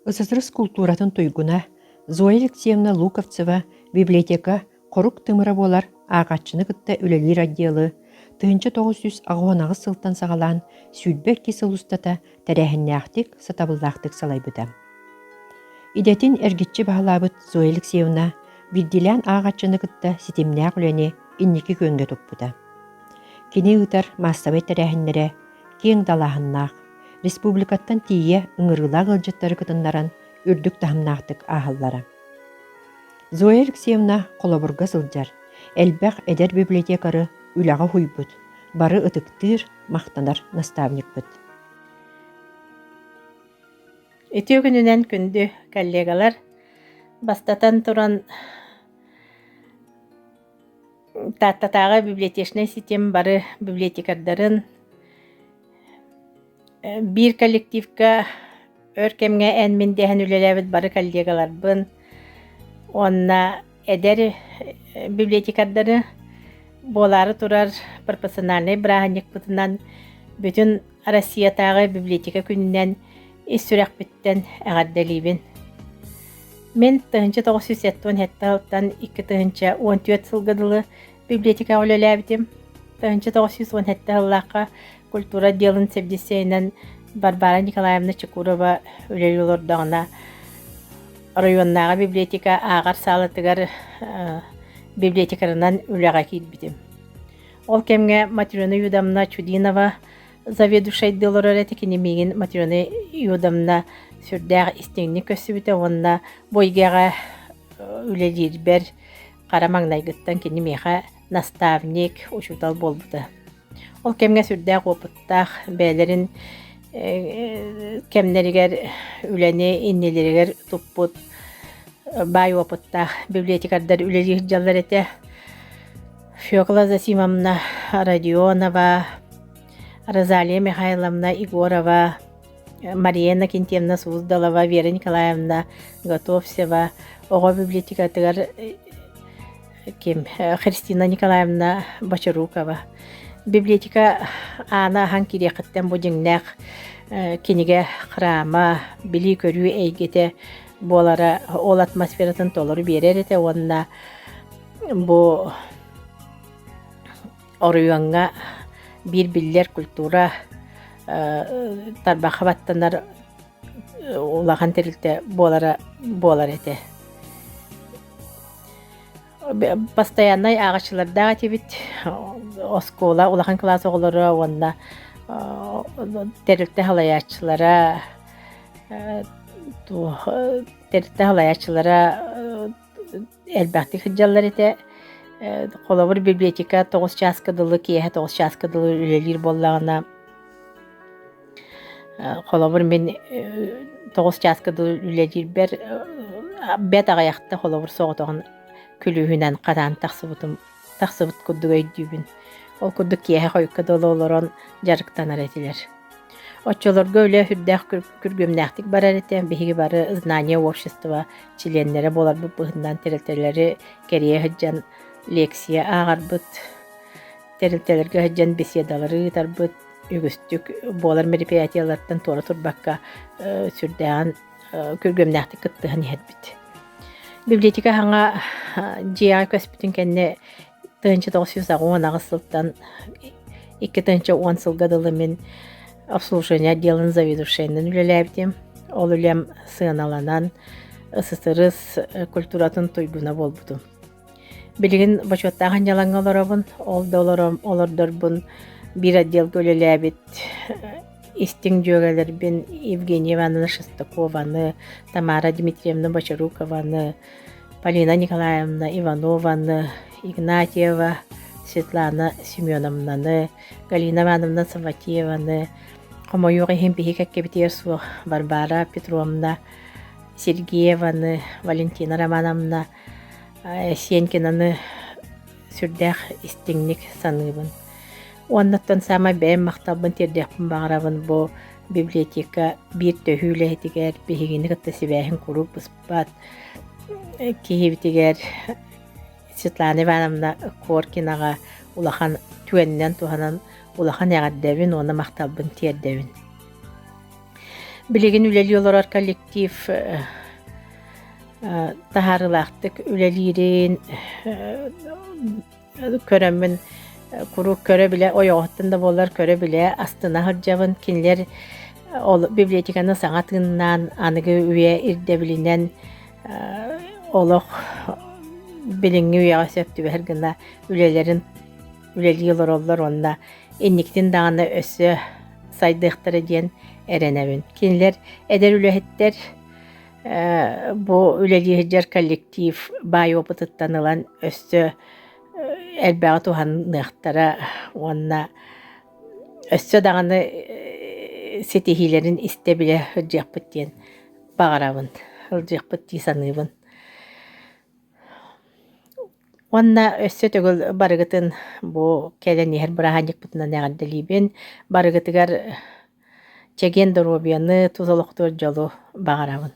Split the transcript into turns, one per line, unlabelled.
СССР култууратын туйгуна Зоя Алексеевна Луковцева библиотека хорук тымыра буолар ааҕааччыны кытта үлэлиир отделы 1988 сылтан саҕалаан 22 сыл устата тэрээһиннээхтик, сатабыллаахтык салайбыта. Идэтин эргиччи баһылаабыт Зоя Алексеевна биирдиилээн ааҕааччыны кытта ситимнээх үлэни инники күөҥҥэ туппута. Кини ыытар маассабай тэрээһиннэрэ киэҥ далааһыннаах, республикаттан тиийэ ыҥырыылаах ыалдьыттары кытыннаран үрдүк таһымнаахтык ааһаллара. Зоя Алексеевна холобурга сылдьар, элбэх эдэр библиотекары үлэҕэ уһуйбут, бары ытыктыыр, махтанар наставникпыт.
Үтүө күнүнэн күндү коллегалар! Бастатан туран Тааттатааҕы библиотечнай ситим бары библиотекардарын биир коллективка өр кэмҥэ эн-мин дэһэн үлэлээбит бары коллегаларбын уонна эдэр библиотекардары буолаары турар профессиональнай бырааһынньыкпытынан бүтүн Россиятааҕы библиотека күнүнэн ис сүрэхпиттэн эҕэрдэлиибин. Мин 1977 сылтан 2014 сылга дылы библиотекаҕа үлэлээбитим. 1917 сыллаахха культура отделын сэбиэдиссэйинэн Варвара Николаевна Чекурова үлэлии олордоҕуна оройуоннааҕы библиотека ааҕар саалатыгар библиотекарынан үлэҕэ киирбитим. Ол кэмҥэ Матрена Юдовна Чудинова заведующайдыы олорор этэ, кини миигин Матрена Юдовна сүрдээх истиҥник көрсүбүтэ уонна бу эйгэҕэ үлэлиирбэр хара маҥнайгыттан кини миэхэ наставник, учуутал буолбута. Ол кэмҥэ сүрдээх уопуттаах бэйэлэрин кэмнэригэр үлэни иннилэригэр туппут баай уопуттаах библиотекардар үлэлии сылдьаллар этэ. Фекла Засимовна Родионова, Розалия Михайловна Егорова, Мария Иннокентьевна Суздалова, Вера Николаевна Готовцева оҕо библиотекатыгар ким Христина Николаевна Бочарукова. Библиотека аана аһан кириэхиттэн бу дьиҥнээх кинигэ храма, билии-көрүү эйгэтэ буолара ол атмосфератын толору биэрэр этэ уонна бу оройуоҥҥа биир биллэр культура тарбахха баттанар улахан тэрилтэ буолара буолар этэ. Постояннай ааҕааччылардаах этибит. Оскуола улахан кылаас оҕолоро уонна тэрилтэ салайааччылара тэрилтэ салайааччылара элбэхтик сылдьаллар этэ. Холобур, библиотека 9 чааска дылы, киэһэ 9 чааска дылы үлэлиир буоллаҕына, холобур, мин 9 чааска дылы үлэлиирбэр бэрт аҕыйахта холобур соҕотоҕун күлүүһүнэн хатаан тахсыбытым тахсыбыт курдук өйдүүбүн. Ол курдук киэһэ хойукка дылы олорон дьарыктанар этилэр. Оччолорго үлэ сүрдээх күргүөмнээхтик барар этэ. Биһиги бары Знание общества чилиэннэрэ буоларбыт быһыытынан тэрилтэлэри кэрийэ сылдьан лекция ааҕарбыт, тэрилтэлэргэ сылдьан беседалары ыытарбыт, үгүстүк буолар мероприятиелартан туора турбакка сүрдээҕин күргүөмнээхтик кыттыһан иһэрбит. Библиотека саҥа дьиэҕэ көспүтүн кэннэ 1998 сылтан 2010 сылга дылы мин обслуживание отделын заведующайынан үлэлээбитим. Ол үлэм сыаналанан СССР культуратын туйгуна буолбутум. Билигин бочуоттаах анньалаҥҥа олоробун. Ол да олордорбун биир отделга үлэлээбит истиҥ дьүөгэлэрбин Евгения Ивановна Шестакованы, Тамара Дмитриевна Бочарукованы, Полина Николаевна Иванованы, Игнатьева Светлана Семеновнаны, Галина Ивановна Савватееваны, хомойуох иһин биһи кэккэбитигэр суох Варвара Петровна Сергееваны, Валентина Романовна Сенкинаны сүрдээх истиҥник саныыбын. Уоннаттан саамай бэйэм махталбын тиэрдиэхпин баҕарабын бу библиотека биир төһүү үлэһитигэр биһигини кытта сибээһин куруук быспат киһибитигэр Светлана Ивановна Коркинаҕа улахан түгэнинэн туһанан улахан эҕэрдэбин уонна махталбын тиэрдэбин. Билигин үлэлии олорор коллектив таһаарыылаахтык үлэлиирин көрөммүн куруук көрө-билэ ойоҕоттон да буоллар көрө-билэ астына сылдьабын. Кинилэр ол библиотеканы саҥа тыыннаан аныгы үйэ ирдэбилинэн олох билиҥҥи үйэҕэ сөп түбэһэр гына үлэлэрин үлэлии олороллор уонна инникитин даҕаны өссө сайдыахтара диэн эрэнэбин. Кинилэр эдэр үлэһиттэр бу үлэлии сылдьар коллектив баай опытыттан ылан өссө элбэҕи туһаныахтара уонна өссө даҕаны ситиһиилэрин истэ-билэ сылдьыахпыт диэн баҕарабын, сылдьыахпыт дии саныыбын. Уонна өссө төгүл барыгытын бу кэлэн иһэр бырааһынньыкпытынан эҕэрдэлиибин. Барыгытыгар чэгиэн доруобуйаны, тус олохтуур дьолу баҕарабын.